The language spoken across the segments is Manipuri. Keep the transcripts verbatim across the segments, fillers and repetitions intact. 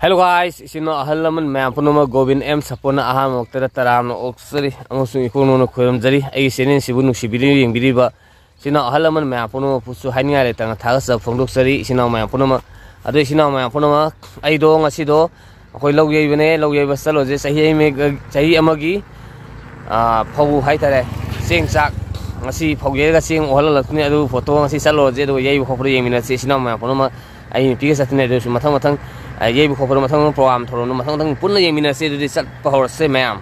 Hello guys, ꯏꯆꯤꯟ ꯏꯅꯥꯎ ꯑꯍꯜ ꯂꯃꯟ ꯃꯌꯥꯝ ꯄꯨꯝꯅꯃꯛ ꯒꯣꯕꯤꯟ ꯑꯦꯝ ꯁꯄꯣꯟꯅ ꯑꯍꯥꯟꯕ ꯃꯛꯇꯗ ꯇꯔꯥꯝꯅ ꯑꯣꯛꯆꯔꯤ ꯑꯃꯁꯨꯡ ꯏꯀꯣꯛ ꯅꯧꯅ ꯈꯣꯏꯔꯝꯖꯔꯤ꯫ ꯑꯩꯒꯤ channel ꯁꯤꯕꯨ ꯅꯨꯡꯁꯤꯕꯤꯗꯨꯅ ꯌꯦꯡꯕꯤꯔꯤꯕ ꯏꯆꯤꯟ ꯏꯅꯥꯎ ꯑꯍꯜ ꯂꯃꯟ ꯃꯌꯥꯝ ꯄꯨꯝꯅꯃꯛꯄꯨꯁꯨ ꯍꯥꯏꯅꯤꯡꯉꯥꯏ ꯂꯩꯇꯅ ꯊꯥꯒꯠꯆꯕ ꯐꯣꯡꯗꯣꯛꯆꯔꯤ꯫ ꯏꯆꯤꯟ ꯏꯅꯥꯎ ꯃꯌꯥꯝ ꯄꯨꯝꯅꯃꯛ, ꯑꯗꯣ ꯏꯆꯤꯟ ꯏꯅꯥꯎ ꯃꯌꯥꯝ ꯄꯨꯝꯅꯃꯛ, ꯑꯩꯗꯣ ꯉꯁꯤꯗꯣ ꯑꯩꯈꯣꯏ ꯂꯧ ꯌꯩꯕꯅꯦ꯫ ꯂꯧ ꯌꯩꯕ ꯆꯠꯂꯨꯁꯦ꯫ ꯆꯍꯤ ꯑꯃꯒꯤ, ꯆꯍꯤ ꯑꯃꯒꯤ, ꯑꯥ, ꯐꯧ ꯍꯥꯏꯇꯥꯔꯦ, ꯆꯦꯡ ꯆꯥꯛ, ꯉꯁꯤ ꯐꯧ ꯌꯩꯔꯒ ꯆꯦꯡ ꯑꯣꯍꯜꯂꯛꯇꯣꯏꯅꯦ꯫ ꯑꯗꯨ ꯄꯣꯠꯇꯣ ꯉꯁꯤ ꯆꯠꯂꯨꯔꯁꯦ, ꯑꯗꯨꯒ ꯌꯩꯕ ꯈꯣꯠꯄꯗꯣ ꯌꯦꯡꯃꯤꯟꯅꯁꯦ꯫ ꯏꯆꯤꯟ ꯏꯅꯥꯎ ꯃꯌꯥꯝ ꯄꯨꯝꯅꯃꯛ, ꯑꯩ ꯅꯨꯄꯤꯒ ꯆꯠꯇꯣꯏꯅꯦ꯫ ꯑꯗꯨꯁꯨ ꯃꯊꯪ ꯃꯊꯪ, ꯑ, ꯌꯩꯕ ꯈꯣꯠꯄꯗꯣ ꯃꯊꯪ ꯃꯊꯪ program ꯊꯧꯔꯝꯗꯣ ꯃꯊꯪ ꯃꯊꯪ ꯄꯨꯟꯅ ꯌꯦꯡꯃꯤꯟꯅꯁꯦ꯫ ꯑꯗꯨꯗꯤ ꯆꯠꯄ ꯍꯧꯔꯁꯦ ꯃꯌꯥꯝ꯫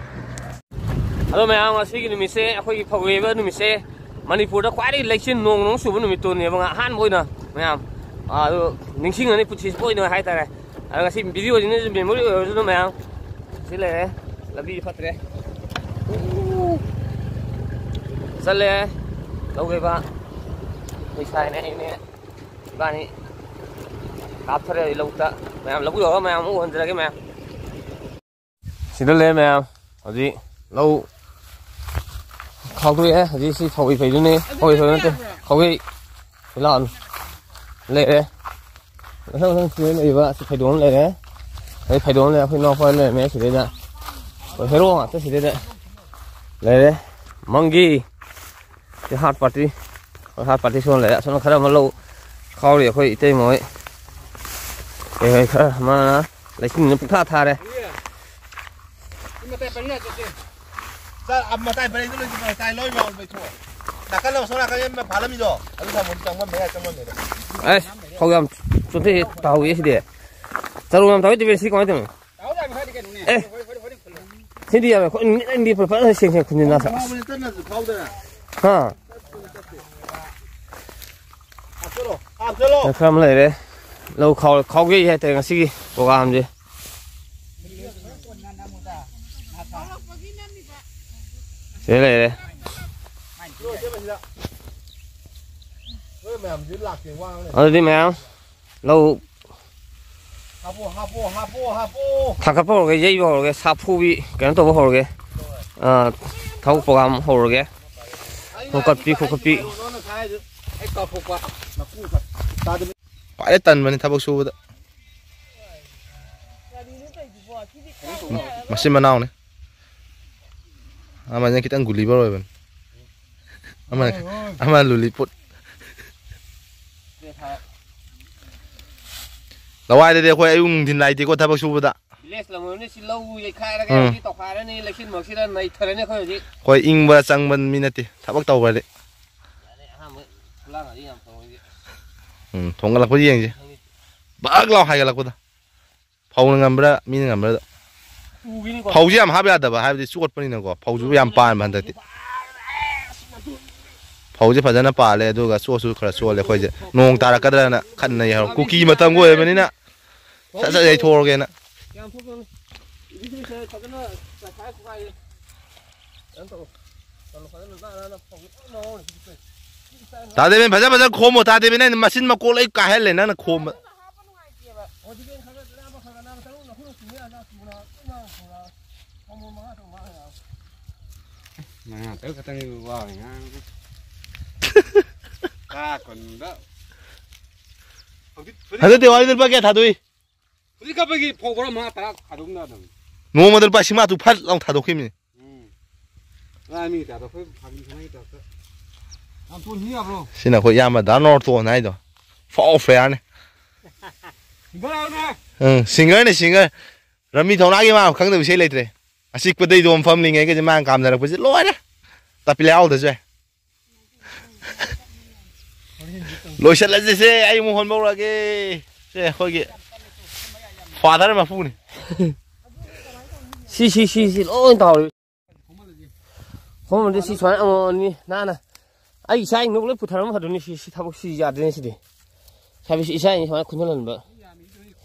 ꯑꯗꯣ ꯃꯌꯥꯝ, ꯉꯁꯤꯒꯤ ꯅꯨꯃꯤꯠꯁꯦ, ꯑꯩꯈꯣꯏꯒꯤ ꯐꯧ ꯌꯩꯕ ꯅꯨꯃꯤꯠꯁꯦ, ꯃꯅꯤꯄꯨꯔꯗ ꯈ꯭ꯋꯥꯏꯗꯒꯤ ꯂꯩꯆꯤꯟ ꯅꯣꯡ ꯅꯣꯡ ꯆꯨꯕ ꯅꯨꯃꯤꯠꯇꯨꯅꯦꯕ, ꯉ-, ꯑꯍꯥꯟꯕ ꯑꯣꯏꯅ ꯃꯌꯥꯝ꯫ ꯑꯥ, ꯑꯗꯨ ꯅꯤꯡꯁꯤꯡꯉꯅꯤ ꯄꯨꯟꯁꯤ ꯆꯨꯞꯄ ꯑꯣꯏꯅ ꯍꯥꯏꯇꯥꯔꯦ꯫ ꯑꯗꯣ ꯉꯁꯤ video ꯁꯤꯅꯁꯨ memory ꯑꯣꯏꯔꯁꯅꯨ ꯃꯌꯥꯝ꯫ ꯁꯤ ꯂꯩꯔꯦ, ꯂꯝꯕꯤ ꯐꯠꯇ꯭ꯔꯦ꯫ ꯆꯠꯂꯦ, ꯂꯧ ꯌꯩꯕ꯫ ꯑꯩꯈꯣꯏ ꯁꯥꯏꯅꯦ, ꯑꯩꯅꯦ, ꯏꯕꯥꯅꯤ ꯀꯥꯞꯊꯔꯦ ꯂꯧꯕꯨꯛꯇ꯫ ꯃꯌꯥꯝ ꯂꯧꯕꯨꯛ ꯌꯧꯔꯒ ꯃꯌꯥꯝ ꯑꯃꯨꯛ ꯎꯍꯟꯖꯔꯒꯦ ꯃꯌꯥꯝ꯫ ꯁꯤꯗ ꯂꯩ ꯃꯌꯥꯝ꯫ ꯍꯧꯖꯤꯛ ꯂꯧ ꯈꯥꯎꯗꯣꯛꯑꯦ꯫ ꯍꯧꯖꯤꯛ ꯁꯤ ꯐꯧꯒꯤ ꯐꯩꯗꯨꯅꯤ꯫ ꯐꯧꯒꯤ ꯐꯩꯗꯨ ꯅꯠꯇꯦ꯫ ꯐꯧꯒꯤ ꯂꯥꯛꯑꯣ꯫ ꯂꯩꯔꯦ꯫ ꯃꯊꯪ ꯃꯊꯪ ꯁꯤꯗ ꯂꯩꯕ ꯁꯤ ꯐꯩꯗꯣꯝ ꯑꯃ ꯂꯩꯔꯦ꯫ ꯑꯗꯩ ꯐꯩꯗꯣꯝ ꯑꯃ ꯂꯩꯔꯦ꯫ ꯑꯩꯈꯣꯏ ꯏꯅꯥꯎꯄꯥ ꯂꯩꯔꯝꯃꯦ ꯁꯤꯗꯩꯗ꯫ ꯑꯩꯈꯣꯏ ꯍꯦꯔꯣ ꯉꯥꯛꯇ ꯁꯤꯗꯩꯗ ꯂꯩꯔꯦ꯫ ꯃꯪꯒꯤ꯫ ꯁꯤ hard party꯫ ꯍꯣꯏ, hard party ꯁꯣꯝ ꯂꯩꯔꯦ꯫ ꯑꯁꯣꯝꯗ ꯈꯔ ꯑꯃ ꯂꯧ ꯈꯥꯎꯔꯤ ꯑꯩꯈꯣꯏ ꯏꯇꯩꯃ ꯍꯣꯏ꯫ ꯀꯩ ꯍꯣꯏ ꯈꯔ ꯑꯃꯅ ꯂꯩꯁꯤꯡꯁꯤꯅ ꯄꯨꯡꯊꯥ ꯊꯥꯔꯦ꯫ ꯁꯤ ꯃꯇꯥꯏ ꯄꯔꯤꯡ ꯉꯥꯛ ꯆꯠꯁꯦ꯫ ꯆꯥ-, ꯑ, ꯃꯇꯥꯏ ꯄꯔꯦꯡꯗ ꯂꯣꯏ ꯆꯠꯂꯣ, ꯃꯇꯥꯏ ꯂꯣꯏ ꯌꯥꯎꯔ ꯂꯩꯊꯣꯛꯑꯣ꯫ ꯅꯥꯀꯜ ꯑꯃ, ꯁꯣꯝ ꯅꯥꯀꯜ ꯑꯃ ꯐꯥꯜꯂꯝꯃꯤꯗꯣ, ꯑꯗꯨ ꯊꯝꯃꯣ, ꯆꯪꯐꯝ, ꯃꯌꯥ ꯆꯪꯐꯝꯅꯦꯗ꯫ ꯑꯁ, ꯐꯧ ꯌꯥꯝ ꯆꯣꯟꯊꯩ, ꯇꯥꯍꯧꯋꯤ ꯁꯤꯗꯤ꯫ ꯆꯔꯨ ꯌꯥꯝ ꯇꯥꯍꯧꯋꯤ, ꯇꯤꯕꯦꯟ ꯁꯤ ꯀꯃꯥꯏꯅ ꯇꯧꯅꯤ? ꯇꯥꯍꯧꯗꯦ ꯍꯥꯏꯕ ꯈꯔꯗꯤ ꯀꯩꯅꯣꯅꯦ? ꯑꯦ꯫ ꯍꯣꯏ, ꯍꯣꯏ, ꯍꯣꯏ, ꯍꯣꯏ, ꯍꯣꯏ꯫ ꯁꯤꯗꯤ ꯌꯥꯔꯣꯏ, ꯑꯩꯈꯣꯏ ꯅꯨꯃꯤꯠ ꯑꯅꯤꯗꯤ ꯐꯖꯅ ꯁꯦꯡ ꯁꯦꯡ ꯈꯨꯟꯖꯤꯟ ꯅꯥ ꯁꯥ-, ꯐꯥꯎꯕꯅꯦ, ꯆꯠꯅꯁꯨ ꯐꯥꯎꯗꯅ꯫ ꯍꯥ? ꯍꯥꯞꯆꯜꯂꯣ, ꯍꯥꯞꯆꯜꯂꯣ꯫ ꯈꯔ ꯑꯃ ꯂꯩꯔꯦ꯫ ꯂꯧ ꯈꯥꯎ-, ꯈꯥꯎꯒꯦ ꯍꯥꯏꯇꯥꯔꯦ ꯉꯁꯤꯒꯤ program ꯁꯦ꯫ ꯁꯤꯗ ꯂꯩꯔꯦ꯫ ꯅꯣꯏ ꯃꯌꯥꯝꯁꯤ ꯂꯥꯛꯀꯦ ꯋꯥ ꯉꯥꯡꯅ꯫ ꯑꯗꯨꯗꯤ ꯃꯌꯥꯝ ꯂꯧ ꯍꯥꯞꯄꯣ, ꯍꯥꯞꯄꯣ, ꯍꯥꯞꯄꯣ, ꯍꯥꯞꯄꯣ꯫ ꯊꯥꯡꯒꯠꯄ ꯍꯧꯔꯒꯦ, ꯌꯩꯕ ꯍꯧꯔꯒꯦ, ꯁꯥꯐꯨꯕꯤ ꯀꯩꯅꯣ ꯇꯧꯕ ꯍꯧꯔꯒꯦ꯫ ꯑꯥ, ꯊꯕꯛ program ꯍꯧꯔꯒꯦ꯫ ꯍꯣꯡꯀꯠꯄꯤ, ꯈꯣꯠꯀꯠꯄꯤ꯫ ꯑꯩ ꯀꯥꯎꯊꯣꯛꯄ꯫ ꯈ꯭ꯋꯥꯏꯗꯩ ꯇꯟꯕꯅꯤ ꯊꯕꯛ ꯁꯨꯕꯗ꯫ ꯃꯆꯤꯟ ꯃꯅꯥꯎꯅꯤ꯫ ꯑꯃꯁꯤꯅ ꯈꯤꯇꯪ ꯒꯨꯂꯤꯕꯔ ꯑꯣꯏꯕꯅꯤ꯫ ꯑꯃ ꯑꯃ ꯂꯨꯂꯤꯄꯨꯠ꯫ ꯂꯋꯥꯏꯗꯗꯤ ꯑꯩꯈꯣꯏ ꯑꯌꯨꯛ ꯅꯨꯡꯊꯤꯟ ꯂꯥꯏꯇꯦꯀꯣ ꯊꯕꯛ ꯁꯨꯕꯗ꯫ ꯚꯤꯂꯦꯖ ꯂꯝ ꯑꯣꯏꯕꯅꯤ ꯁꯤ ꯂꯧ ꯌꯩꯈꯥꯏꯔꯒ ꯎꯝ꯫ ꯍꯧꯖꯤꯛ ꯇꯧꯈꯥꯏꯔꯅꯤ ꯂꯩꯁꯤꯟꯃꯛꯁꯤꯗ ꯅꯩꯊꯔꯅꯤ ꯑꯩꯈꯣꯏ ꯍꯧꯖꯤꯛ꯫ ꯑꯩꯈꯣꯏ ꯏꯪꯕ ꯆꯪꯕ ꯃꯤ ꯅꯠꯇꯦ ꯊꯕꯛ ꯇꯧꯈ꯭ꯔꯗꯤ꯫ ꯌꯥꯔꯦ ꯑꯍꯥꯟꯕ ꯈꯨꯂꯥꯡ ꯑꯗꯤ ꯌꯥꯝ ꯇꯧꯔꯤꯁꯦ꯫ ꯎꯝ ꯊꯣꯡꯒꯠꯂꯛꯄꯗꯤ ꯌꯦꯡꯁꯦ꯫ ꯕꯛ ꯂꯥꯎ ꯍꯥꯏꯒꯠꯂꯛꯄꯗꯣ꯫ ꯐꯧꯅ ꯉꯝꯕ꯭ꯔꯥ ꯃꯤꯅ ꯉꯝꯕ꯭ꯔꯥ? ꯐꯧꯁꯦ ꯌꯥꯝ ꯍꯥꯞ ꯌꯥꯗꯕ ꯍꯥꯏꯕꯗꯤ ꯆꯣꯠꯄꯅꯤꯅꯀꯣ ꯐꯧꯁꯨ ꯌꯥꯝ ꯄꯥꯟꯕ ꯍꯟꯗꯛꯇꯤ꯫ ꯐꯧꯁꯦ ꯐꯖꯅ ꯄꯥꯜꯂꯦ ꯑꯗꯨꯒ ꯆꯣꯠꯁꯨ ꯈꯔ ꯆꯣꯠꯂꯦ ꯑꯩꯈꯣꯏꯁꯦ꯫ ꯅꯣꯡ ꯇꯥꯔꯛꯀꯗ꯭ꯔꯅ ꯈꯟꯅ ꯌꯩꯍꯧꯔ ꯀꯨꯀꯤ ꯃꯇꯝꯒ ꯑꯣꯏꯕꯅꯤꯅ ꯁꯠ ꯁꯠ ꯌꯩꯊꯣꯛꯑꯒꯦꯅ꯫ ꯇꯥꯗꯦꯕꯦꯟ ꯐꯖ ꯐꯖꯅ ꯈꯣꯝꯃꯣ ꯇꯥꯗꯦꯕꯦꯟ ꯅꯪ ꯃꯆꯤꯟ ꯃꯀꯣꯜ ꯂꯣꯏ ꯀꯥꯏꯍꯜꯂꯦ ꯅꯪꯅ ꯈꯣꯝꯕ꯫ ꯃꯉꯥ ꯇꯔꯨꯛ ꯈꯛꯇꯪꯒꯤ ꯋꯥꯕꯅꯤ ꯉꯥꯡ꯫ ꯀꯥ ꯀꯨꯟꯗ꯫ ꯍꯧꯖꯤꯛ ꯍꯧꯖꯤꯛ ꯍꯟꯗꯛ ꯗꯤꯋꯥꯂꯤꯗ ꯂꯨꯄꯥ ꯀꯌꯥ ꯊꯥꯗꯣꯛꯏ? ꯍꯧꯖꯤꯛ ꯀꯞꯄꯒꯤ ꯐꯧ ꯕꯣꯔꯥ ꯃꯉꯥ ꯇꯔꯥ ꯊꯥꯗꯣꯛꯅꯗꯕꯅꯤ꯫ ꯅꯣꯡꯃꯗ ꯂꯨꯄꯥ ꯂꯤꯁꯤꯡ ꯃꯉꯥ ꯇꯔꯨꯛ ꯐꯠ ꯂꯥꯎ ꯊꯥꯗꯣꯛꯈꯤꯕꯅꯤ꯫ ꯎꯝ꯫ ꯂꯥꯏ ꯃꯤꯒꯤ ꯇꯥꯏꯞꯇ ꯑꯩꯈꯣꯏ ꯐꯥꯒꯤ ꯐꯅꯥꯏꯒꯤ ꯇꯥꯏꯞꯇ꯫ ꯌꯥꯝ ꯇꯣꯟ ꯍꯤ ꯌꯥꯕ꯭ꯔꯣ? ꯁꯤꯅ ꯑꯩꯈꯣꯏ ꯏꯌꯥꯝꯕ ꯗꯥ ꯅꯣꯔꯇꯣꯟ ꯍꯥꯏꯗꯣ꯫ ꯐꯥꯎ ꯐꯦꯌꯥꯔꯅꯤ꯫ ꯁꯤꯡꯒꯔ ꯍꯥꯏꯕꯅꯦ꯫ ꯎꯝ ꯁꯤꯡꯒꯔꯅꯤ ꯁꯤꯡꯒꯔ꯫ ꯔꯝꯃꯤ ꯊꯧꯅꯥꯒꯤ ꯃꯥ ꯈꯪꯗꯕ ꯏꯁꯩ ꯂꯩꯇ꯭ꯔꯦ꯫ ꯑꯆꯤꯛꯄꯗꯩꯗꯣ ꯃꯐꯝꯂꯤꯉꯩꯒꯁꯦ ꯃꯥꯅ ꯀꯥꯝꯅꯔꯛꯄꯁꯦ ꯂꯣꯏꯔꯦ꯫ ꯇꯄꯤꯂꯥ ꯌꯥꯎꯗꯁꯨ ꯌꯥꯏ꯫ ꯂꯣꯏꯁꯤꯜꯂꯁꯤꯁꯦ ꯑꯩ ꯑꯃꯨꯛ ꯍꯣꯟꯕ ꯍꯧꯔꯛꯑꯒꯦ꯫ ꯁꯦ ꯑꯩꯈꯣꯏꯒꯤ ꯐꯥꯗꯔ ꯃꯄꯨꯅꯤ꯫ ꯁꯤ ꯁꯤ ꯁꯤ ꯁꯤ ꯂꯣꯏ ꯇꯧꯔꯤ꯫ ꯈꯣꯝꯃꯗꯤ ꯁꯤ ꯁꯨꯃꯥꯏꯅ ꯑꯃꯨꯛ ꯑꯅꯤ ꯅꯥꯟꯅ ꯑꯩ ꯏꯆꯥ ꯏꯅꯨ ꯂꯣꯏ ꯄꯨꯊꯔꯝꯕ ꯐꯗꯣꯏꯅꯤ꯫ ꯁꯤ ꯁꯤ ꯊꯕꯛ ꯁꯤ ꯌꯥꯗ꯭ꯔꯦꯅꯦ ꯁꯤꯗꯤ꯫ ꯁꯥꯕꯤ ꯁꯤ ꯏꯆꯥ ꯏꯅꯤ ꯁꯨꯃꯥꯏꯅ ꯈꯨꯟꯖꯜꯍꯟꯕ꯫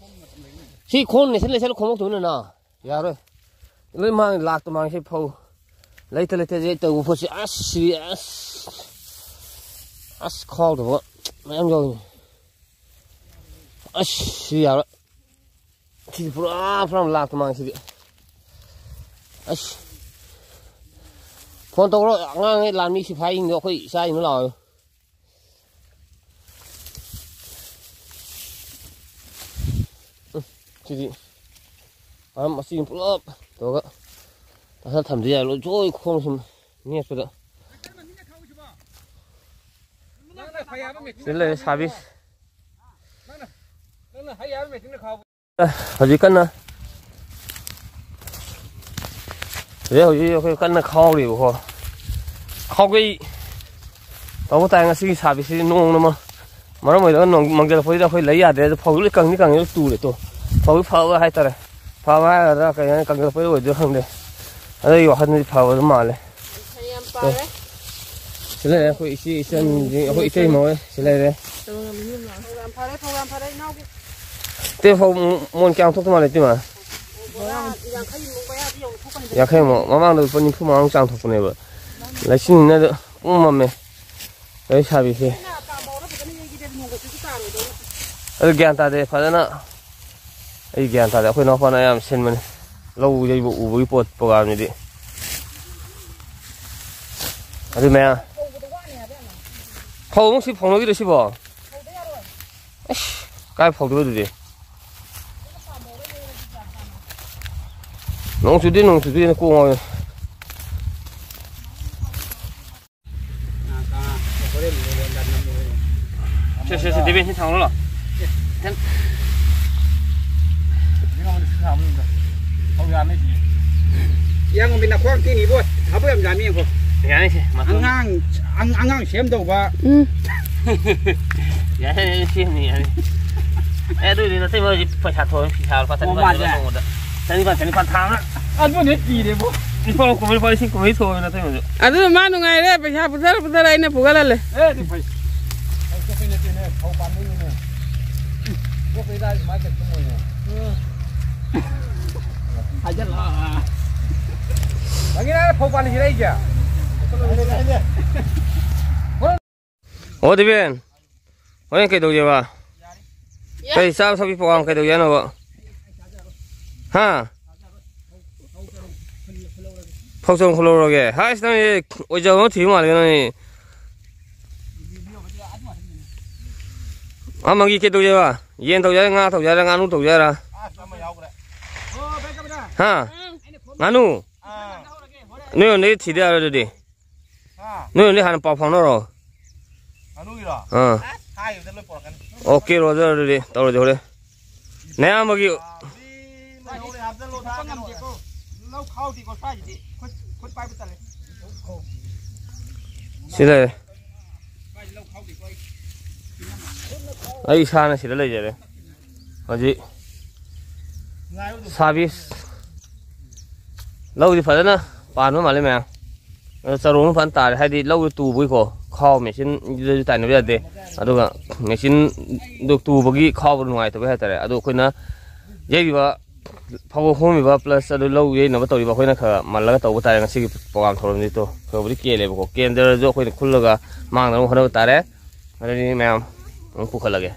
ꯁꯤ ꯈꯣꯟ ꯅꯦꯁꯟ ꯅꯦꯁꯟ ꯈꯣꯝꯃꯛꯇꯣꯏꯅꯤꯅ꯫ ꯌꯥꯔꯣꯏ꯫ ꯂꯣꯏ ꯃꯥꯡꯉꯤ ꯂꯥꯛꯇ ꯃꯥꯡꯉꯤ ꯁꯤ ꯐꯧ꯫ ꯂꯩꯇ ꯂꯩꯇ ꯍꯧꯖꯤꯛ ꯇꯧꯕ ꯄꯣꯠꯁꯤ ꯑꯁ ꯁꯤ ꯑꯁ꯫ ꯑꯁ ꯈꯥꯎꯗꯕ ꯃꯌꯥꯝ ꯌꯥꯎꯏ꯫ ꯑꯁ ꯁꯤ ꯌꯥꯔꯣꯏ꯫ ꯁꯤꯗꯤ ꯄꯨꯔꯥ ꯄꯨꯔꯥ ꯂꯥꯛꯇ ꯃꯥꯡꯉꯤ ꯁꯤꯗꯤ꯫ ꯑꯁ꯫ ꯐꯣꯟ ꯇꯧꯔꯣ ꯑꯉꯥꯡꯉꯩ ꯂꯥꯟꯃꯤ ꯁꯤꯐꯥꯏꯁꯤꯡꯗꯣ ꯑꯩꯈꯣꯏ ꯏꯆꯥꯁꯤꯡꯗꯣ ꯂꯥꯛꯑꯣ꯫ ꯎꯝ, ꯁꯤꯗꯤ ꯃꯔꯝ ꯑꯁꯤ ꯄꯨꯂꯞ ꯇꯧꯔꯒ ꯇꯥꯁꯥ ꯊꯝꯗ ꯌꯥꯔꯣꯏ꯫ ꯂꯣꯏ ꯈꯣꯡ ꯁꯨꯝ ꯅꯦꯠꯄꯗ꯫ ꯅꯪꯅ ꯐꯩ ꯍꯥꯏꯕ ꯃꯦꯆꯤꯟ ꯁꯤꯗ ꯂꯩꯔꯦ ꯁꯥꯕꯤꯁ꯫ ꯅꯪꯅ, ꯅꯪꯅ ꯍꯩ ꯍꯥꯏꯕ ꯃꯦꯆꯤꯟꯅ ꯈꯥꯎꯕ꯫ ꯍꯧꯖꯤꯛ ꯀꯟꯅ, ꯍꯧꯖꯤꯛ, ꯍꯧꯖꯤꯛ ꯑꯩꯈꯣꯏ ꯀꯟꯅ ꯈꯥꯎꯔꯤꯕꯀꯣ꯫ ꯈꯥꯎꯒꯩ ꯇꯧꯕ ꯇꯥꯏ ꯉꯁꯤꯒꯤ ꯁꯥꯕꯤꯁꯤꯗꯤ ꯅꯣꯡꯅ ꯃ-, ꯃꯔꯝ ꯑꯣꯏꯔꯒ ꯅꯣꯡ ꯃꯪꯖꯜꯂꯛꯄꯁꯤꯗ ꯑꯩꯈꯣꯏ ꯂꯩ ꯌꯥꯗ꯭ꯔꯦ꯫ ꯑꯗꯣ ꯐꯧꯗꯤ ꯂꯣꯏ ꯀꯪꯗꯤ ꯀꯪꯉꯦ, ꯂꯣꯏ ꯇꯨꯔꯦ ꯇꯣ꯫ ꯐꯧꯗꯤ ꯐꯕ ꯍꯥꯏꯇꯥꯔꯦ꯫ ꯐꯕ ꯍꯥꯏꯒꯗ꯭ꯔꯥ ꯀꯩ ꯍꯥꯏꯅꯤ, ꯀꯪꯖꯜꯂꯛꯄꯩ ꯑꯣꯏꯗꯣꯏꯔꯥ ꯈꯪꯗꯦ꯫ ꯑꯗꯣ ꯑꯩꯒꯤ ꯋꯥꯈꯜꯗꯗꯤ ꯐꯕ ꯑꯗꯨꯝ ꯃꯥꯜꯂꯦ꯫ ꯌꯥꯝ ꯄꯥꯔꯦ꯫ ꯁꯤ ꯂꯩꯔꯦ ꯑꯩꯈꯣꯏ ꯏꯆꯦ ꯏꯆꯟꯁꯤꯡ, ꯑꯩꯈꯣꯏ ꯏꯇꯩꯃ ꯍꯣꯏ ꯁꯤ ꯂꯩꯔꯦ꯫ ꯐꯧ ꯌꯥꯝ ꯐꯔꯦ, ꯐꯧ ꯌꯥꯝ ꯐꯔꯦ, ꯏꯅꯥꯎꯒꯤ꯫ ꯇꯦ ꯐꯧ ꯃꯣꯟ ꯀꯌꯥꯝ ꯊꯣꯛꯇ ꯃꯥꯜꯂꯦ ꯇꯦꯃ? ꯕꯣꯔꯥ ꯌꯥꯡꯈꯩꯃꯨꯛ ꯃꯌꯥꯗꯤ ꯌꯧꯅ ꯊꯣꯛꯀꯅꯤꯗ꯫ ꯌꯥꯡꯈꯩꯃꯨꯛ꯫ ꯃꯃꯥꯡꯗ ꯂꯨꯄꯥ ꯅꯤꯐꯨ ꯃꯉꯥꯃꯨꯛ ꯆꯥꯡ ꯊꯣꯛꯄꯅꯦꯕ꯫ ꯂꯩꯆꯤꯟꯅ ꯄꯨꯡꯃꯝ ꯃꯝꯃꯦ꯫ ꯂꯩ ꯁꯥꯕꯤꯁꯦ꯫ ꯑꯩꯅ ꯄꯥꯝꯕ ꯍꯧꯔ ꯐꯖꯅ ꯌꯩꯒꯦꯗꯤ ꯅꯣꯡ ꯀꯩꯁꯨ ꯇꯥꯔꯣꯏꯗꯧꯕ꯫ ꯑꯗꯨ ꯒ꯭ꯌꯥꯟ ꯇꯥꯗꯦ ꯐꯖꯅ꯫ ꯑꯩ ꯒ꯭ꯌꯥꯟ ꯇꯥꯗꯦ꯫ ꯑꯩꯈꯣꯏ ꯏꯅꯥꯎꯄꯥꯅ ꯑꯌꯥꯝꯕ ꯁꯤꯟꯕꯅꯦ꯫ ꯂꯧ ꯌꯩꯕ ꯎꯕꯒꯤ ꯄꯣꯠ ꯄ꯭ꯔꯣꯒꯥꯝꯁꯤꯗꯤ꯫ ꯑꯗꯨ ꯃꯌꯥꯝ꯫ ꯐꯧ ꯑꯃꯨꯛ ꯁꯤ ꯐꯧꯅꯈꯤꯗꯣꯏ ꯁꯤꯕꯣ? ꯑꯁ, ꯀꯥꯏ ꯐꯧꯗꯣꯏꯕ ꯑꯗꯨꯗꯤ? ꯅꯣꯡ ꯆꯨꯗꯦ, ꯅꯣꯡ ꯆꯨꯗꯦꯅ ꯀꯣꯛ ꯉꯥꯎꯋꯦ꯫ ꯁꯦ, ꯁꯦ, ꯁꯦ, ꯗꯦꯕꯦꯟ, ꯁꯤ ꯊꯥꯡꯉꯨ ꯂꯥꯎ꯫ ꯏꯌꯥꯝꯕ ꯅꯈ꯭ꯋꯥꯡ ꯇꯦꯛꯅꯤꯕꯣ, ꯊꯕꯛ ꯌꯥꯝ ꯌꯥꯝꯃꯤ ꯌꯦꯡꯉꯣ꯫ ꯌꯥꯅꯤ ꯁꯦ, ꯃꯇꯝ꯫ ꯑꯉꯥꯡ, ꯑꯉ-, ꯑꯉꯥꯡ ꯁꯦꯝꯗꯧꯕ꯫ ꯎꯝ꯫ ꯌꯥꯅꯤ, ꯌꯥꯅꯤ, ꯁꯦꯝꯅꯤ, ꯌꯥꯅꯤ꯫ ꯑꯦ, ꯑꯗꯨꯏꯗꯤ ꯅꯇꯩꯃ ꯍꯧꯖꯤꯛ ꯄꯩꯁꯥ ꯊꯣꯛꯑꯦ, ꯐꯤ ꯁꯥꯕ ꯂꯨꯄꯥ ꯆꯅꯤꯄꯥꯟ ꯑꯣ, ꯃꯥꯅꯦ꯫ ꯆꯅꯤꯄꯥꯟ ꯊꯣꯛꯑꯦ ꯅꯣꯡꯃꯗ꯫ ꯆꯅꯤꯄꯥꯟ, ꯆꯅꯤꯄꯥꯟ ꯊꯥ ꯑꯃ꯫ ꯑꯗꯨꯅꯦ ꯀꯤꯔꯦꯕꯣ꯫ ꯂꯨꯄꯥ ꯀꯨꯟꯃꯔꯤ, ꯂꯨꯄꯥ ꯂꯤꯁꯤꯡ ꯀꯨꯟꯃꯔꯤ ꯊꯣꯛꯑꯦ ꯅꯇꯩꯃꯁꯨ꯫ ꯑꯗꯨꯅ ꯃꯥ ꯅꯨꯡꯉꯥꯏꯔꯦ, ꯄꯩꯁꯥ ꯄꯨꯊꯔ ꯄꯨꯊꯔ ꯑꯩꯅ ꯄꯨꯈꯠꯍꯜꯂꯦ꯫ ꯑꯦ, ꯑꯗꯨ ꯐꯩ꯫ ꯑꯩ ꯆꯠꯄꯩ ꯅꯠꯇꯦꯅꯦ, ꯐꯧ ꯄꯥꯝꯕꯩꯅꯤꯅꯦ꯫ ꯆꯠꯄꯩ ꯗꯥꯏ ꯁꯨꯃꯥꯏꯅ ꯀꯩꯅꯣ ꯇꯧꯕꯅꯦ꯫ ꯍꯥꯏꯖꯜꯂꯣ꯫ ꯅꯪꯒꯤ ꯅꯪ ꯐꯧ ꯄꯥꯜꯂꯤꯁꯤꯔ ꯑꯩꯁꯦ? ꯑꯣ, ꯗꯤꯕꯦꯟ, ꯍꯣꯔꯦꯟ ꯀꯩꯗꯧꯁꯦꯕ? ꯌꯥ꯫ ꯀꯩ ꯆꯥꯕ ꯊꯛꯄꯤ ꯄ꯭ꯔꯣꯒꯥꯝ ꯀꯩꯗꯧꯁꯦ ꯍꯥꯏꯅꯣꯕ? ꯍꯥ? ꯐꯧ ꯆꯔꯣꯡ ꯈꯨꯜꯍꯧꯔꯒꯦ꯫ ꯍꯥꯏꯁ, ꯅꯪ ꯑꯣꯏꯖꯕ ꯑꯃ ꯊꯤꯕ ꯃꯥꯜꯂꯦ ꯅꯪ꯫ ꯑꯥ, ꯃꯪꯒꯤ ꯀꯩ ꯇꯧꯁꯦꯕ? ꯌꯦꯟ ꯇꯧꯁꯦ ꯍꯥꯏꯔ, ꯉꯥ ꯇꯧꯁꯦ ꯍꯥꯏꯔ, ꯉꯥꯅꯨ ꯇꯧꯁꯦ ꯍꯥꯏꯔ? ꯑꯁ, ꯑꯃ ꯌꯥꯎꯈ꯭ꯔꯦ꯫ ꯍꯥ? ꯉꯥꯅꯨ? ꯑꯥ꯫ ꯅꯣꯏ ꯌꯣꯟꯗꯒꯤ ꯊꯤꯗ ꯌꯥꯔꯣꯏ ꯑꯗꯨꯗꯤ꯫ ꯍꯥ? ꯅꯣꯏ ꯌꯣꯟꯗꯒꯤ ꯍꯥꯟꯅ ꯄꯥꯎ ꯐꯥꯎꯅꯔꯣ꯫ ꯉꯥꯅꯨꯒꯤꯔꯣ? ꯑꯥ꯫ ꯑꯁ, ꯍꯥꯏꯈꯤꯕꯗ ꯂꯣꯏ ꯄꯨꯔꯛꯀꯅꯤ꯫ ꯑꯣꯀꯦ, ꯔꯣꯖꯔ, ꯑꯗꯨꯗꯤ ꯇꯧꯔꯁꯤ ꯍꯣꯔꯦꯟ꯫ ꯅꯌꯥꯝꯕꯒꯤ ꯂꯧ ꯈꯥꯎꯗꯦꯀꯣ, ꯁ꯭ꯋꯥꯏꯁꯤꯗꯤ꯫ ꯈꯨꯠ, ꯈꯨꯠ ꯄꯥꯏꯕ ꯇꯜꯂꯦ꯫ ꯁꯤ ꯂꯩꯔꯦ꯫ ꯑꯩ ꯏꯁꯥꯅ ꯁꯤꯗ ꯂꯩꯖꯔꯦ꯫ ꯍꯧꯖꯤꯛ ꯁꯥꯔꯚꯤꯁ ꯂꯧꯗꯤ ꯐꯖꯅ ꯄꯥꯟꯕ ꯃꯥꯜꯂꯦ ꯃꯌꯥꯝ꯫ ꯑꯗꯣ ꯆꯔꯣꯡ ꯐꯖꯅ ꯇꯥꯔꯦ, ꯍꯥꯏꯗꯤ ꯂꯧꯗꯣ ꯇꯨꯕꯒꯤꯀꯣ꯫ ꯈꯥꯎ ꯃꯦꯆꯤꯟꯗꯁꯨ ꯇꯥꯏꯅꯕ ꯌꯥꯗꯦ꯫ ꯑꯗꯨꯒ ꯃꯦꯆꯤꯟꯗꯣ ꯇꯨꯕꯒꯤ ꯈꯥꯎꯕꯗꯣ ꯅꯨꯡꯉꯥꯏꯇꯕꯩ ꯍꯥꯏꯇꯥꯔꯦ꯫ ꯑꯗꯣ ꯑꯩꯈꯣꯏꯅ ꯌꯩꯔꯤꯕ ꯐꯧ ꯍꯣꯝꯃꯤꯕ plus ꯑꯗꯨ ꯂꯧ ꯌꯩꯅꯕ ꯇꯧꯔꯤꯕ ꯑꯩꯈꯣꯏꯅ ꯈꯔ ꯃꯜꯂꯒ ꯇꯧꯕ ꯇꯥꯔꯦ ꯉꯁꯤꯒꯤ program ꯊꯧꯔꯝꯁꯤꯗꯣ꯫ ꯈꯔꯕꯨꯗꯤ ꯀꯦꯜꯂꯦꯕꯀꯣ꯫ ꯀꯦꯟꯗ꯭ꯔꯁꯨ ꯑꯩꯈꯣꯏꯅ ꯈꯨꯜꯂꯒ ꯃꯥꯡꯗꯅꯕ ꯍꯣꯠꯅꯕ ꯇꯥꯔꯦ꯫ ꯑꯗꯨꯗꯤ ꯃꯌꯥꯝ ꯑꯃꯨꯛ ꯄꯨꯈꯠꯂꯒꯦ꯫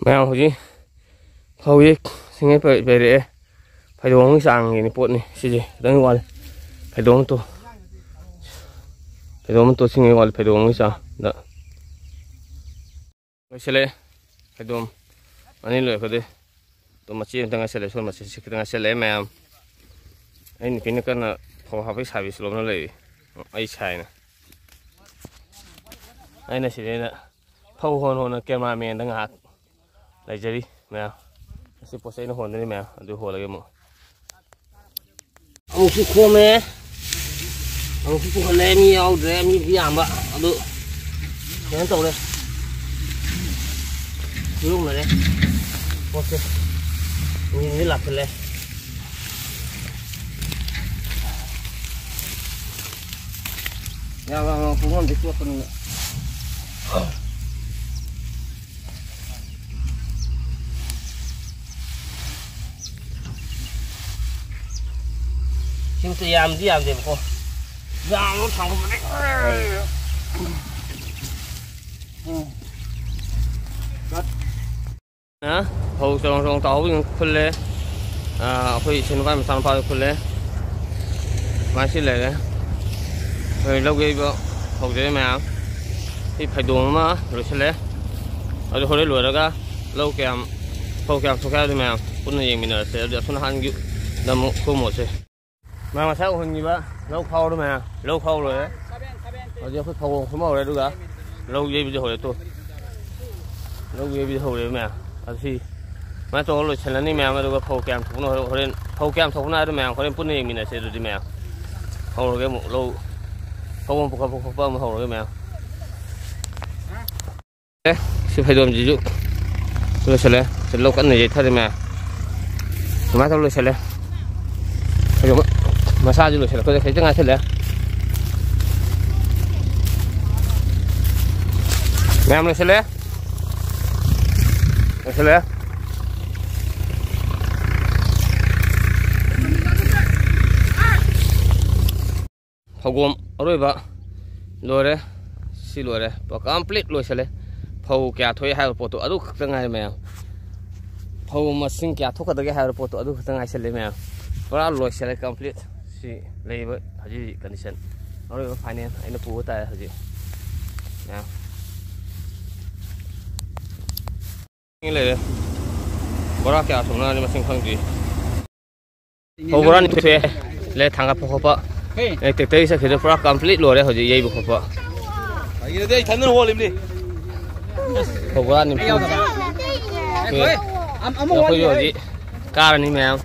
ꯃꯌꯥꯝ ꯍꯧꯖꯤꯛ ꯐꯧ ꯌꯩ ꯁꯤꯡꯉꯩ ꯄꯩ-, ꯄꯩꯔꯛꯑꯦ꯫ ꯐꯩꯗꯣꯝ ꯑꯃꯒꯤ ꯆꯥꯡꯒꯤꯅꯤ ꯄꯣꯠꯅꯤ ꯁꯤꯁꯦ꯫ ꯈꯤꯇꯪ ꯋꯥꯠꯂꯤ꯫ ꯐꯩꯗꯣꯝ ꯑꯃ ꯇꯣ-, ꯐꯩꯗꯣꯝ ꯑꯃ ꯇꯣꯠꯁꯤꯡꯉꯩ ꯋꯥꯠꯂꯤ꯫ ꯐꯩꯗꯣꯝ ꯑꯃꯒꯤ ꯆꯥꯡꯗ ꯂꯣꯏꯁꯤꯜꯂꯛꯑꯦ꯫ ꯐꯩꯗꯣꯝ ꯑꯅꯤ ꯂꯣꯏꯈ꯭ꯔꯗꯤ ꯑꯗꯨꯝ ꯃꯆꯦ ꯑꯃꯇ ꯉꯥꯏꯁꯜꯂꯛꯑꯦ꯫ ꯁꯣꯝ ꯃꯆꯦꯠꯁꯤ ꯈꯤꯇꯪ ꯉꯥꯏꯁꯜꯂꯛꯑꯦ ꯃꯌꯥꯝ꯫ ꯑꯩ ꯅꯨꯄꯤꯅ ꯀꯟꯅ ꯐꯧ ꯍꯥꯞꯄꯒꯤ service ꯂꯣꯝꯅ ꯂꯩꯔꯤ꯫ ꯑꯩ ꯁꯥꯏꯅ꯫ ꯑꯩꯅ ꯁꯤꯗꯩꯗ ꯐꯧ ꯍꯣꯟ ꯍꯣꯟꯅ cameramanꯗ ꯉꯥꯏꯍꯥꯛ ꯂꯩꯖꯔꯤ ꯃꯌꯥꯝ꯫ ꯑꯁꯤ ꯄꯣꯠ ꯆꯩ ꯑꯩꯅ ꯍꯣꯟꯗꯣꯏꯅꯤ ꯃꯌꯥꯝ, ꯑꯗꯨ ꯍꯣꯜꯂꯒꯦ ꯑꯃꯨꯛ꯫ ꯑꯃꯨꯛꯁꯨ ꯈꯣꯝꯃꯦ, ꯑꯃꯨꯛꯁꯨ ꯄꯨꯈꯠꯂꯦ꯫ ꯃꯤ ꯌꯥꯎꯗ꯭ꯔꯦ, ꯃꯤꯕꯨꯗꯤ ꯌꯥꯝꯕ, ꯑꯗꯨ ꯀꯩꯅꯣ ꯇꯧꯔꯦ꯫ ꯈꯨꯌꯧꯅꯔꯦ ꯄꯣꯠꯁꯦ꯫ ꯃꯤꯁꯤꯡꯁꯦ ꯂꯥꯛꯁꯜꯂꯦ꯫ ꯌꯥꯝ ꯌꯥꯝ ꯌꯥꯝ ꯄꯨꯡ ꯑꯃꯗꯤ ꯆꯣꯠꯄꯅꯤꯅ꯫ ꯁꯤꯃꯇ ꯌꯥꯝꯗꯤ ꯌꯥꯝꯗꯦꯕꯀꯣ꯫ ꯌꯥꯝꯅ ꯊꯥꯡꯒꯠꯄꯅꯦ꯫ ꯎꯝ꯫ ꯐꯧ ꯆꯔꯣꯡ ꯆꯔꯣꯡ ꯇꯥꯍꯧꯕꯁꯤꯡ ꯈꯨꯜꯂꯦ꯫ ꯑꯥ, ꯑꯩꯈꯣꯏ ꯏꯆꯤꯟ ꯅꯨꯄꯥ ꯃꯆꯥꯅꯨꯄꯥꯗ ꯈꯨꯜꯂꯦ꯫ ꯁꯨꯃꯥꯏꯅ ꯁꯤ ꯂꯩꯔꯦ꯫ ꯑꯩꯈꯣꯏ ꯂꯧ ꯌꯩꯕ ꯍꯧꯖꯔꯦ ꯃꯌꯥꯝ꯫ ꯁꯤ ꯐꯩꯗꯣꯝ ꯑꯃ ꯂꯣꯏꯁꯤꯜꯂꯦ꯫ ꯑꯗꯨ ꯍꯣꯔꯦꯟ ꯂꯣꯏꯔꯒ ꯂꯧ ꯀꯌꯥꯝ ꯐꯧ ꯀꯌꯥꯝ ꯊꯣꯛꯀꯦ ꯍꯥꯏꯕꯗꯣ ꯃꯌꯥꯝ ꯄꯨꯟꯅ ꯌꯦꯡꯃꯤꯟꯅꯔꯁꯦ꯫ ꯑꯗꯨꯗꯤ ꯑꯁꯣꯝ ꯅꯥꯀꯟꯒꯤꯗ ꯑꯃꯨꯛ ꯀꯨꯝꯃꯨꯁꯦ꯫ ꯃꯌꯥꯝ ꯉꯁꯥꯏ ꯎꯍꯟꯈꯤꯕ ꯂꯧ ꯈꯥꯎꯔꯣ ꯃꯌꯥꯝ꯫ ꯂꯧ ꯈꯥꯎ ꯂꯣꯏꯔꯦ꯫ ꯍꯧꯖꯤꯛ ꯑꯩꯈꯣꯏ ꯐꯧ ꯈꯨꯝꯕ ꯍꯧꯔꯦ꯫ ꯑꯗꯨꯒ ꯂꯧ ꯌꯩꯕꯗꯤ ꯍꯧꯔꯦ ꯇꯨ꯫ ꯂꯧ ꯌꯩꯕꯗꯤ ꯍꯧꯔꯦ ꯃꯌꯥꯝ꯫ ꯑꯗꯨ ꯁꯤ ꯁꯨꯃꯥꯏꯅ ꯇꯧꯔ ꯂꯣꯏꯁꯤꯜꯂꯅꯤ ꯃꯌꯥꯝ꯫ ꯑꯗꯨꯒ ꯐꯧ ꯀꯌꯥꯝ ꯊꯣꯛꯄꯅꯣ ꯍꯣꯔꯦꯟ, ꯍꯣꯔꯦꯟ ꯐꯧ ꯀꯌꯥꯝ ꯊꯣꯛꯄꯅꯣ ꯍꯥꯏꯗꯣ ꯃꯌꯥꯝ ꯍꯣꯔꯦꯟ ꯄꯨꯟꯅ ꯌꯦꯡꯃꯤꯟꯅꯁꯦ꯫ ꯑꯗꯨꯗꯤ ꯃꯌꯥꯝ ꯍꯧꯔꯒꯦ ꯑꯃꯨꯛ ꯂꯧ ꯐꯧꯕꯣꯝ ꯄꯨꯈꯠꯄ ꯈꯣꯠꯄ ꯑꯃꯨꯛ ꯍꯧꯔꯒꯦ ꯃꯌꯥꯝ꯫ ꯑꯦ, ꯁꯤ ꯐꯩꯗꯣꯝꯁꯤꯁꯨ ꯂꯣꯏꯁꯤꯜꯂꯦ꯫ ꯁꯤ ꯂꯧ ꯀꯟꯅ ꯌꯩꯊꯔꯤ ꯃꯌꯥꯝ꯫ ꯁꯨꯃꯥꯏꯅ ꯇꯧꯔ ꯂꯣꯏꯁꯤꯜꯂꯦ꯫ ꯐꯩꯗꯣꯝ ꯃꯁꯥꯁꯨ ꯂꯣꯏꯁꯤꯜꯂꯛꯄꯗ ꯈꯤꯇꯪ ꯉꯥꯏꯁꯤꯜꯂꯦ꯫ ꯃꯌꯥꯝ ꯂꯣꯏꯁꯤꯜꯂꯦ꯫ ꯂꯣꯏꯁꯤꯜꯂꯦ꯫ ꯐꯧꯕꯣꯝ ꯑꯔꯣꯏꯕ ꯂꯣꯏꯔꯦ꯫ ꯁꯤ ꯂꯣꯏꯔꯦ꯫ ꯄꯨꯔꯥ complete ꯂꯣꯏꯁꯤꯜꯂꯦ꯫ ꯐꯧ ꯀꯌꯥ ꯊꯣꯛꯑꯦ ꯍꯥꯏꯕ ꯄꯣꯠꯇꯣ ꯑꯗꯨ ꯈꯛꯇ ꯉꯥꯏꯔꯦ ꯃꯌꯥꯝ꯫ ꯐꯧ ꯃꯁꯤꯡ ꯀꯌꯥ ꯊꯣꯛꯀꯗꯒꯦ ꯍꯥꯏꯕ ꯄꯣꯠꯇꯣ ꯑꯗꯨ ꯈꯛꯇ ꯉꯥꯏꯁꯤꯜꯂꯦ ꯃꯌꯥꯝ꯫ ꯄꯨꯔꯥ ꯂꯣꯏꯁꯤꯜꯂꯦ complete꯫ ꯁꯤ ꯂꯩꯔꯤꯕ ꯍꯧꯖꯤꯛ ꯍꯧꯖꯤꯛ condition꯫ ꯑꯔꯣꯏꯕ final ꯑꯩꯅ ꯄꯨꯕ ꯇꯥꯔꯦ ꯍꯧꯖꯤꯛ꯫ ꯃꯌꯥꯝ꯫ ꯂꯩꯔꯦ꯫ ꯕꯣꯔꯥ ꯀꯌꯥ ꯊꯣꯛꯅꯔꯅꯤ ꯃꯁꯤꯡ ꯈꯪꯗ꯭ꯔꯤ꯫ ꯐꯧ ꯕꯣꯔꯥ ꯅꯤꯐꯨ ꯊꯣꯛꯑꯦ꯫ ꯂꯩ ꯊꯥꯡꯒꯠꯄ ꯈꯣꯠꯄ꯫ ꯂꯩ tractor ꯒꯤ ꯆꯠꯈꯤꯗ ꯄꯨꯔꯥ complete ꯂꯣꯏꯔꯦ ꯍꯧꯖꯤꯛ ꯌꯩꯕ ꯈꯣꯠꯄ꯫ ꯑꯩ ꯏꯊꯟꯗꯅ ꯍꯣꯜꯂꯤꯕꯅꯤ꯫ ꯐꯧ ꯕꯣꯔꯥ ꯅꯤꯐꯨ ꯊꯣꯛꯑꯦ꯫ ꯑꯩꯈꯣꯏꯁꯨ ꯍꯧꯖꯤꯛ ꯀꯥꯔꯅꯤ ꯃꯌꯥꯝ꯫